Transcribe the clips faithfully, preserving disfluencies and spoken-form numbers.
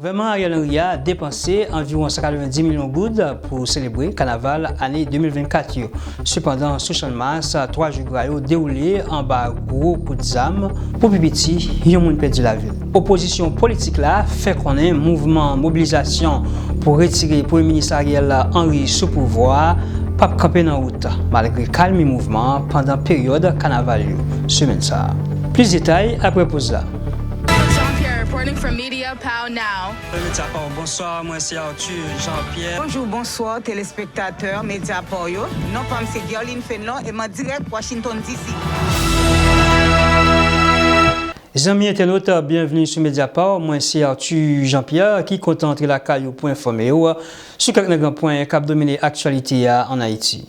Gouvènman Ariel Henry a depanse anviwon san katrevenndis milyon goud pou selebre kanaval ane de mil vennkat yo. Sepandan, sou Channmas, twa jou gra yo dewoule anba gwo kout zam. Pou pi piti, yon moun pèdi lavi l. Opozisyon politik la fè konnen mouvman mobilizasyon pou retire Premye Minis Ariel Henry sou pouvwa a p ap kanpe nan wout, malgre kalmi mouvman an pandan peryòd kanaval yo semèn sa a. Plis detay apre poz la. Jean Pierre reporting for Media Pow Now. Media Pow, bonswa, mwen se Arthur Jean Pierre. Bonjou, bonswa, telespektatè Media Pow yo. Non pa m se Guerline Fenlon e m an dirèk Washington D C. Zanmi entènot, byenveni sou Media Pow, mwen se Arthur Jean Pierre ki kontan antre lakay ou pou enfòme w sou kèk nan gran pwen k ap domine aktyalite a ann Ayiti.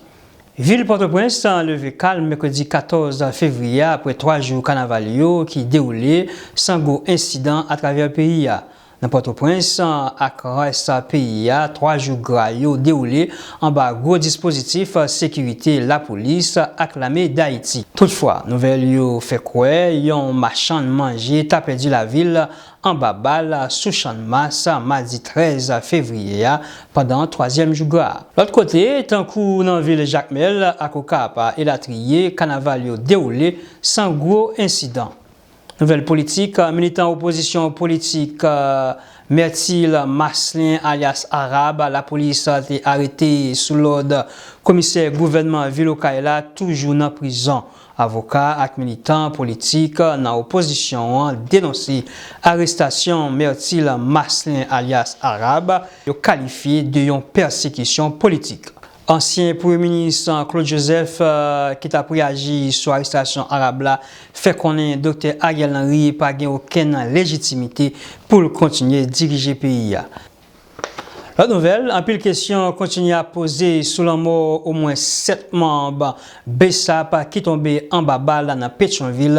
Vil Pòtoprens leve kalm mèkredi katòz fevriye a apre twa jou kanaval yo ki dewoule san gwo ensidan atravè peyi a. Nan Pòtoprens ak rès peyi a, twa jou gra yo dewoule anba gwo dispozitif sekirite lapolis ak lame Dayiti. Toutfwa, nouvèl yo fè kwè yon machann manje ta pèdi lavi l anba bal sou Channmas madi trèz fevriye a pandan twazyèm jou gra a. Lòt kote, tankou nan vil Jakmèl ak Okap elatriye, kanaval yo dewoule san gwo ensidan. Nouvèl politik, militan opozisyon politik, Myrtil Maslin alyas Arab, lapolis te arete sou lòd komisè gouvènman vil Okay la, toujou nan prizon. Avoka ak militan politik nan opozisyon an denonse arestasyon Myrtil Maslin alyas Arab, yo kalifye de yon pèsekisyon politik. Ansyen Premye Minis Claude Joseph, ki t ap reyaji sou arestasyon Arab la, fè konnen Doktè Ariel Henry pa gen okenn lejitimite pou l kontinye dirije peyi a. Lòt nouvèl, anpil kesyon kontinye ap poze sou lanmò omwen sèt manm BSAP ki tonbe anba bal nan Petyonvil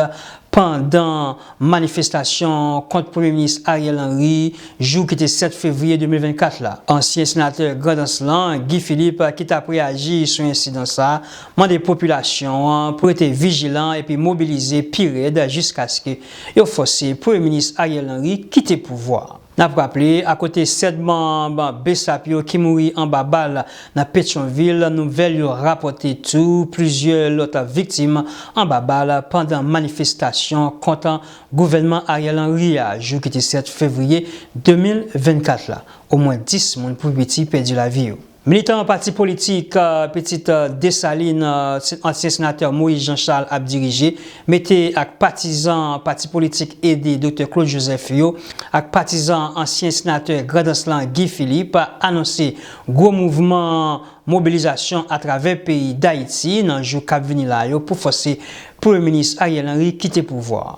pandan manifestasyon kont Premye Minis Ariel Henry, jou ki te sèt fevriye de mil vennkat la. Ansyen senatè Grandans lan, Guy Philippe, ki t ap reyaji sou ensidan sa a, mande popilasyon an pou rete vijilan epi mobilize pi rèd jiskaske yo fòse Premye Minis Ariel Henry kite pouvwa a. N ap raple, akote sèt manm BSAP yo ki mouri anba bal nan Petyonvil, nouvèl yo rapòte tou plizyè lòt viktim anba bal pandan manifestasyon kont gouvènman Ariel Henry a, jou ki te sèt fevriye de mil vennkat la. Omwen dis moun pou piti pèdi lavi yo. Militan pati politik, euh, Pitit, euh, Desalin, euh, se-, ansyen senatè Moïse Jean Charles ap dirije, mete ak patizan pati politik ede Doktè Claude Joseph yo, ak patizan ansyen senatè Grandans lan Guy Philippe, anonse gwo mouvman mobilizasyon atravè peyi Dayiti nan jou k ap vini la yo pou fòse Premye Minis Ariel Henry kite pouvwa a.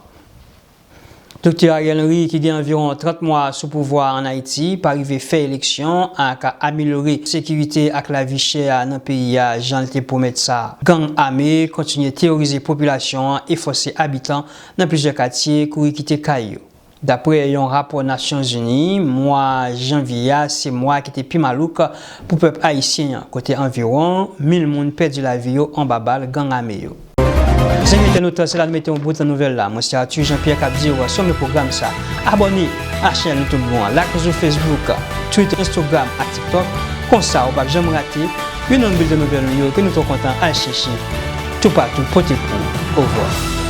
Doktè Ariel Henry, ki gen anviwon trant mwa sou pouvwa a ann Ayiti, pa rive fè eleksyon ak amelyore sekirite ak lavi chè a nan peyi a jan l te pwomèt sa. Gang ame kontinye teworize popilasyon an e fòse abitan nan plizyè katye kouri kite kay yo. Daprè yon rapò Nasyonzini, mwa janvye a se mwa ki te pi malouk pou pèp ayisyen an, kote anviwon mil moun pèdi lavi yo anba bal gang ame yo. Zanmi entènot, se la nou mete yon bout nan nouvèl la. Mwen se Arthur Jean Pierre k ap di w, sonmen pwogram sa. Abòne a chanèl YouTube nou an, like nou sou Facebook, Twitter, Instagram ak TikTok. Konsa, ou p ap janm rate youn nan bilten nouvèl nou yo ke nou twò kontan al chèche toupatou pote pou ou. Ovwa.